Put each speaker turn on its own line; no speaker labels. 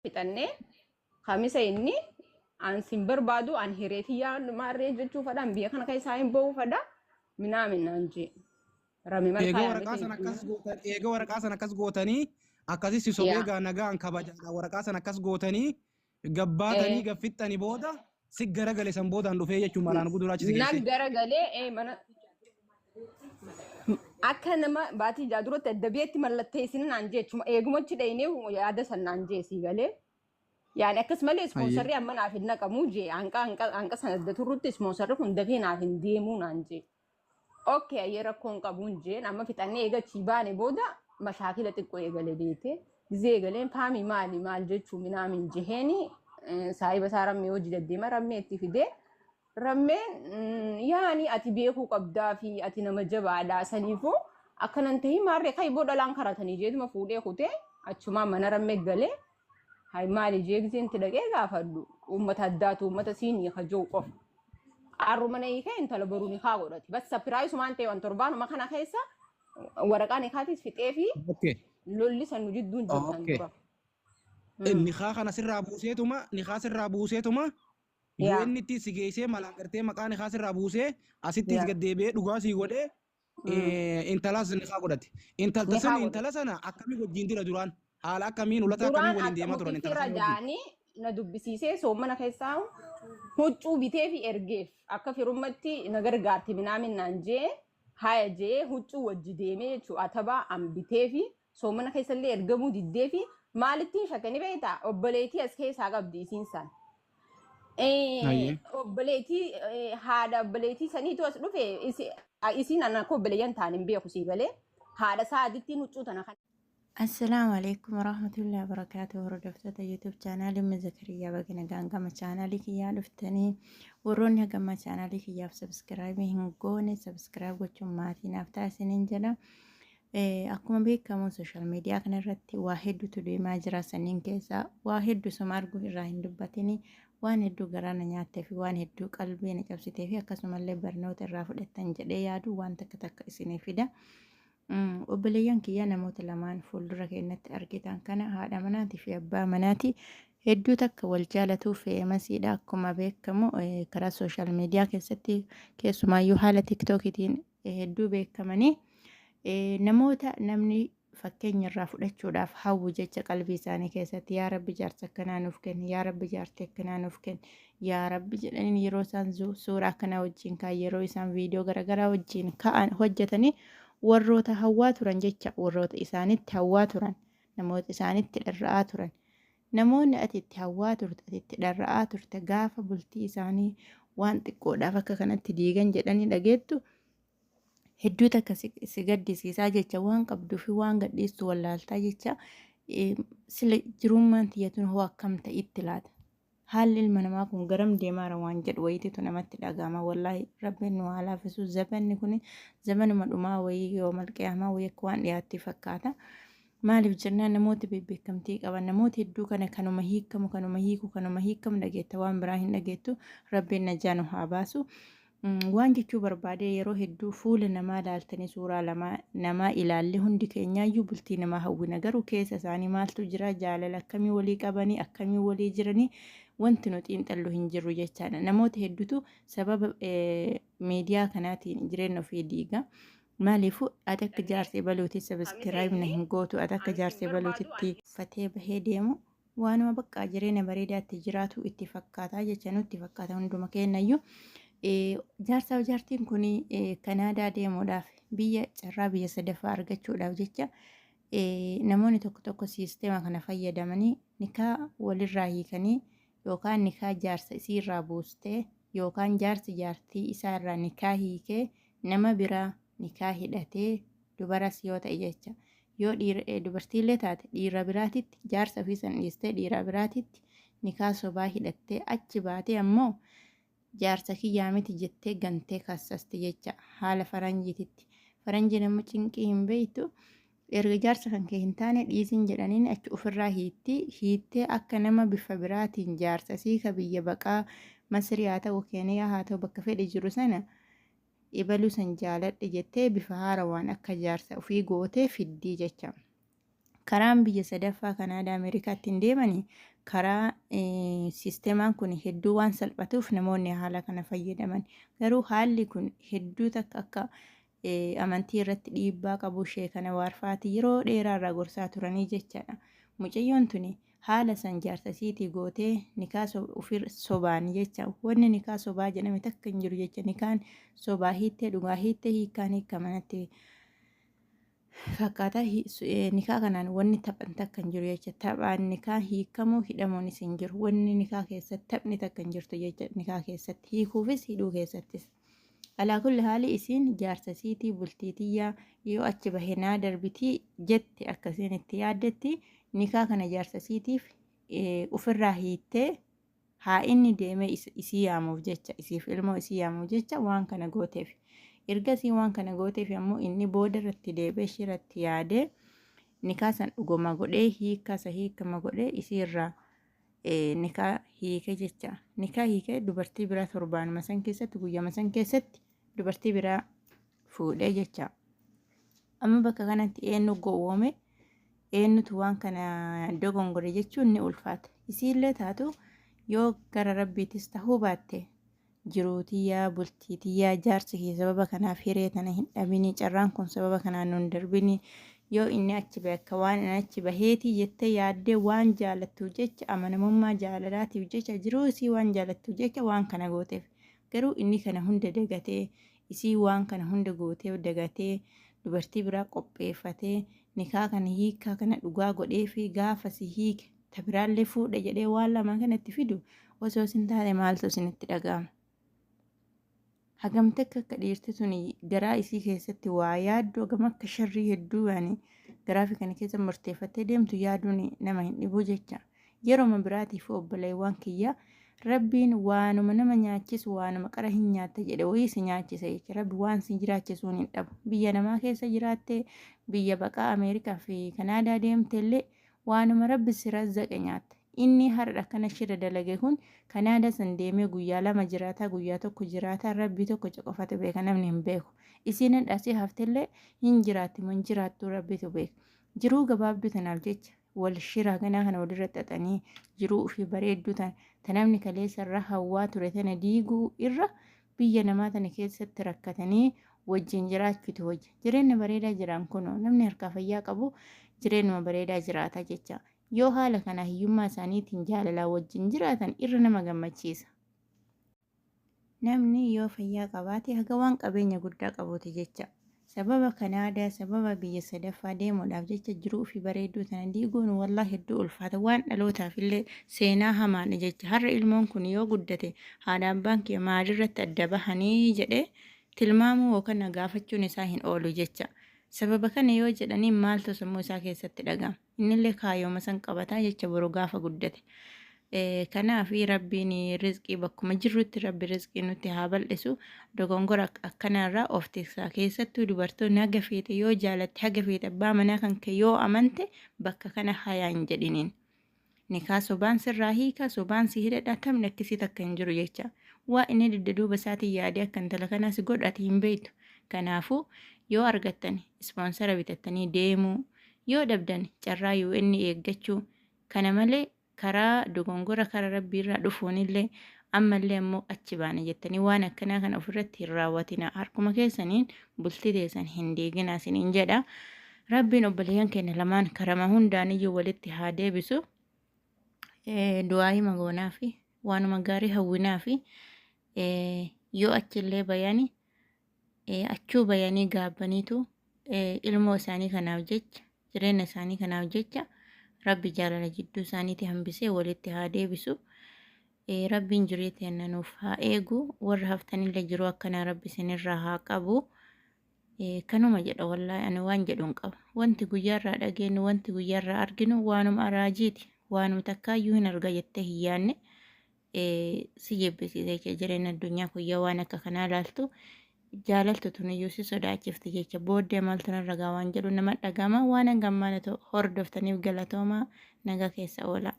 Fixannee Kamisa inni an sin barbaadu, an hiree tiyyaa maarree jechuu fadha, an biyya kana keessaa hin ba'uu fadha minaamin naan jee. Rame malkaa
Eega waraqaa
yaameetiin
sana
itti
akkas gootan, eega waraqaa sana akkas gootanii akkasi si sobee
Yaa.
Gaa nagaan kabajaadha waraqaa sana akkas gootanii gabbaatanii gaffixxani booda si garagale san boodaan dhufee jechuun malaan guduraa achi si
Na
geesse.
garagalee mana akka nama baatii 6 duratti adda beetti mallatteessina naan jeechuma eegumachi dhaynee yaada san naan jee sii galee. Yaani akkas malee ispoonsarri amma naaf hin naqamu jee, hanqa hanqa hanqa sana adda turrutti ispoonsarri kun dafee naaf hin deemuu naan jee. Okay, ayyee rakkoon qabuun jeen. Amma fixannee eega achii baane booda mashaakila xiqqoo eegale beete. Gizee eegaleen faamii maali maal jechuu minaamin jeheeni saahiba isaa Rammee hojii deddeema Rammee itti fidee, Rammeen yaani ati beekuu qabdaa fi ati nama jabaadha, saniifuu akkanan ta'ii maarree kai boo dhalaan karatanii jeetuma fuudhee kutee achumaan mana Rammee galee. Hay maali jee gizeen itti dhaqee gaafadhu uummata addaatu uummata siinii kajoo qofa. Arruma na hiikee intala boruu nikaa godhate. Bas sapiraayisumaan ta'e waan torbaanuma kana keessa waraqaa nikaatis fixee fi lolli san nu jidduun jiru san dura.
Nikaa kana sirraa buuseetuma, nikaa sirraa buuseetuma UN itti si geessee malaan gartee maqaa nikaa sirraa buusee asittis gad deebi'ee dhugaa sii godhee intalas nikaa godhate. Intalta
Nikaa
sana
godhate.
Intala sana akkamii wajjin jira duraan? Haala akkamiin, ulata akkamii
Duraan
waliin
akka
deemaa turan
nuti
intala
fira
sana wajjin?
jaanii na dubbisiisee soomana keessaa huccuu bitee fi ergeef, akka firummatti na gargaarti minaamin naan jee, haya jee huccuu wajji deemee jechuudha. Atabaa an bitee fi soomana keessallee ergamuu diddee fi maalittiin shakkani beektaa, obboleettii as keessaa qabdi isiin san. Obboleettii haadha obboleettii saniitu as dhufe, isiin an akka obboleeyyan ta'an hin beeku sii galee, haadha saadittiin huccuu tana kan.
Assalaamu alaikum warahmatullahi wabarakatuh. Hordoftoota YouTube chaanaalii Ummi Zakariyaa, baga nagaan gama chaanaalii kiyyaa dhuftanii. Warroonni hagamma chaanaalii kiyyaaf subscribe hin goone, subscribe gochuun maatii naaf taasisaniin jedha. Akkuma beekamu social media kana irratti waa hedduutu deemaa jira. Sanniin keessaa waa hedduu suma argu irraa hin dubbatini, waan hedduu garaa na nyaattee fi waan hedduu qalbii na cabsitee fi akkasumallee barnoota irraa fudhattan jedhee yaadu waan takka takka isinii fida. Obboleeyyan kiyya, namoota lamaan fuuldura keenyatti argitan kana haadha manaatii fi abbaa manaati. Hedduu takka wal jaalatuu, famousiidha. Akkuma beekamu karaa social media keessatti, keessumaayyuu haala TikTokiitiin hedduu beekamanii, namoota namni fakkeenya irraa fudhachuudhaaf hawwu jecha qalbii isaanii keessatti "Yaa Rabbi, jaarsa akkanaa nuuf kenni, yaa Rabbi, jaartii akkanaa nuuf kenni, yaa Rabbi" jedhaniin yeroo isaan suuraa akkanaa wajjin ka'an, yeroo isaan viidiyoo garaagaraa wajjin ka'an hojjetanii, warroota hawwaa turan jecha, warroota isaanitti hawwaa turan, namoota isaanitti dharra'aa turan. Namoonni ati itti hawwaa turte, ati itti dharra'aa turte, gaafa bultii isaanii waan xiqqoodhaaf akka kanatti diigan jedhanii dhageettu, hedduu takka si gaddisiisaa jecha. Waan qabduu fi waan gadhiistu wallaaltaa jecha. Sila jirummaan tiyyatuun hoo akkam ta'itti laata? Haalli ilma namaa kun garam deemaara waan jedhu wayitiitu namatti dhaga'ama. Wallaahi Rabbiin nu haa laafisu. Zabanni kun zabanuma dhumaa wayii, yoo malqiyaamaa wayii akka waan dhiyaatti fakkaata. Maaliif jennaan, namoota bebbeekamtii qaban, namoota hedduu kana kanuma hiikamu, kanuma hiiku, kanuma hiikamu dhageetta, waan biraa hin dhageettu. Rabbiin najaa nu haa baasu. Waan jechuu barbaade, yeroo hedduu fuula namaa laaltanii, suuraa lamaa namaa ilaalle, hundi keenyaayyuu bultii namaa hawwina. Garuu keessa isaanii maaltu jira, jaalala akkamii walii qabanii, akkamii walii jiranii, wanti nu xiinxallu hin jirru jechaadha. Namoota hedduutu sababa miidiyaa kanaatiin jireenya ofii diiga. Maaliifuu ati akka jaarsee baluuti subscribe na hin gootu, ati akka jaarsee baluutitti uffatee bahee deemu waanuma bakka jireenya bareedaatti jiraatu itti fakkaataa jecha, nutti fakkaata hunduma keenyayyuu. Jaarsaaf jaartiin kun Kanaadaa deemuudhaaf, biyya carraa biyya sadaffaa argachuudhaaf jecha, namoonni tokko tokko siisteema kana fayyadamanii nikaa walirraa hiikanii, yookaan nikaa jaarsa isiirraa buustee, yookaan jaarsi jaartii isaarraa nikaa hiikee nama biraa nikaa hidhatee, dubaras yoo ta'e jecha, yoo dhiira dubartiillee taate dhiira biraatitti jaarsa ofii san dhiistee dhiira biraatitti nikaa sobaa hidhattee achi baatee, ammoo jaarsa kiyyaa miti jettee gantee kassasti jecha haala faranjiititti. Faranjiin ammoo cinqii hin beektu. Erga jaarsa kan kee hin taane dhiisin jedhaniin achi ofirraa hiitti. Hiittee akka nama bifa biraatiin jaarsa sii ka biyya baqaa Masrii haa ta'u, Keeniyaa haa ta'u, bakka fedhe jiru sana ibaluu san jaaladhe jettee bifa haarawaan akka jaarsa ofii gootee fiddii jecha. Karaan biyya sadaffaa Kanaadaa Ameerikaatti hin deemani karaa siisteemaan kun hedduu waan salphatuuf namoonni haala kana fayyadaman. Garuu haalli kun hedduu takka akka amantii irratti dhiibbaa qabu ishee kana waarfaati yeroo dheeraa irraa gorsaa turanii jechaadha. Mucayyoon tuni haala san jaarsa isiitii gootee nikaa ofir sobaan jecha, wanni nikaa sobaa jedhame takka hin jiru jecha. Nikaan sobaa hiittee dhugaa hiittee hiikkaan hiikka manatti fakkaata. Nikaa kanaan wanni taphan takka hin jiru jecha. Taphaan nikaa hiikamuu hidhamuunis hin jiru. Wanni nikaa keessatti taphni takka hin jirtu jecha, nikaa keessatti hiikuufis hidhuu keessattis. Alaa kulli haali isiin jaarsa isiitii bultii tiyyaa yoo achi bahe naa darbitii jette, akkasiin itti yaaddetti nikaa kana jaarsa isiitiif ofirraa hiittee haa inni deemee isii yaamuuf jecha, isiif ilmoo isii yaamuuf jecha waan kana gooteef. Ergasii waan kana gooteef ammoo inni booda irratti deebi'ee ishee irratti yaadee nikaa san dhuguma godhee hiikkaa isa hiikama godhee isii irraa nikaa hiike jecha. Nikaa hiikee dubartii biraa torbaanuma san keessatti, guyyama san keessatti dubartii biraa fuudhee jecha. Amma bakka kanatti eenyu gowwoome, eenyutu waan kana dogongore jechuun ni ulfaata. Isiillee taatu yoo gara rabbiitis tahuu baatte, jiruu tiyyaa, bultii tiyyaa, jaarsi kiyya sababa kanaaf hiree tana hin dhabini, carraan kun sababa kanaan nun darbini, yoo inni achi bahe akka waan inni achi baheetii jettee yaaddee waan jaalattuuf jecha, amanamummaa jaalalaatiif jecha, jiruu isii waan jaalattuuf jecha waan kana gooteef. Garuu inni kana hunda dagatee, isii waan kana hunda gootee dagatee, dubartii biraa qopheeffatee nikaa kana hiikaa kana dhugaa godhee fi gaafa si hiike ta biraallee fuudha jedhee waan lama kanatti fidu osoo isin taate maaltu isinitti dhaga'ama? Hagam takka akka dhiirti tuni garaa isii keessatti waa yaaddu, hagam akka sharrii hedduu yaani garaa fi kana keessa murteeffattee deemtu yaaduun nama hin dhibu jecha. Yeroo biraatiif obboleewwan kiyya, rabbiin waanuma nama nyaachisu waanuma qara hin nyaatta jedhe wayii si nyaachisa jecha. Rabbi waan si jiraachisuun hin dhabu. Biyya namaa keessa jiraattee biyya baqaa Ameerikaa fi Kanaadaa deemte illee waanuma rabbi si razzaqe nyaatta. Inni har'a kana shira dalage kun Kanaadaa san deemee guyyaa 2 jiraataa, guyyaa 1 jiraataa, rabbii tokko qofatu beeka, namni hin beeku. Isiin asii haftellee hin jiraatti moo hin jiraattu rabbitu beeka. Jiruu gabaabduu tanaaf jecha wal shira ganaa kana walirra xaxanii jiruu ofii bareedduu tana ta namni kaleessa irra hawwaa ture tana diiguu irra biyya namaa tana keessatti rakkatanii wajjin jiraachuutu wajja. Jireenya bareedaa jiraan kunoo namni harkaa fayyaa qabu jireenyuma bareedaa jiraata jecha. Yoo haala kana hiyyummaa isaaniitiin jaalalaa wajjin jiraatan irra nama gammachiisa. Namni yoo fayyaa qabaate haga waan qabeenya guddaa qabuuti jecha. Sababa Kanaadaa, sababa biyya sadaffaa deemuudhaaf jecha jiruu fi bareedduu tana diiguun wallaahi hedduu ulfaata. Waan dhalootaaf illee seenaa hamaadha jecha. Har'a ilmoon kun yoo guddate haadha abbaan kee maalirratti adda bahanii jedhee tilmaamuu yookaan gaafachuun isaa hin oolu jecha. Sababa kana yoo jedhanii maaltu sammuu isaa keessatti dhaga'ama? Innillee kaayyooma san qabataa jecha boru gaafa guddate. Kanaaf rabbiin rizqii bakkuma jirrutti rabbi rizqii nutti haa bal'isu. Dogongora akkanarraa of tiksaa. Keessattuu dubartoonni haga feete yoo jaalatte, haga feete abbaa manaa kan kee yoo amante, bakka kana hayaa hin jedhiniin. Nikaa sobaan sirraa hiika, sobaan si hidhadha, taphni akkasii takka hin jiru jecha. Waa inni dugda duuba isaatiin yaadee akka intala kanaa si godhate hin beektu. Kanaafuu yoo argattan ispoonsara bitattanii deemuu, yoo dhabdan carraa UN eeggachuu, kana malee karaa dogongora karaa rabbiirraa dhufuunillee ammallee ammoo achi baana jettanii waan akkanaa kana ofirratti hin raawwatina. Harkuma keessaniin bultii teessan hin diiginaa isiniin jedha. Rabbiin obboleeyyan keenya lamaan karama hundaaniyyuu walitti haa deebisu. Du'aa hima goonaa fi waanuma gaarii hawwinaa fi yoo achillee bayani achuu bayanii gaabbaniitu ilmoo isaanii kanaaf jecha, jireenya isaanii kanaaf jecha rabbi jaalala jidduu isaaniitti hambisee walitti haa deebisu. Rabbiin jireenya teenya nuuf haa eegu. Warra haftanillee jiru akkanaa rabbi isinirraa haa qabu. Kanuma jedha, wallaahi ani waan jedhu hin qabu. Wanti guyyaarraa dhageenyu, wanti guyyaarraa arginu waanuma araajiiti. Waanuma takkaayyuu hin arga jettee hin yaadne si jibbisiisa jecha. Jireenya addunyaa guyyaa waan akka kanaa ilaaltu jaalaltu tuniyyuu si sodaachifti jecha. Booddee maaltu narra gaa waan jedhu nama dhagama. Waan hangammaa hordoftaniif galatoomaa, nagaa keessa oola.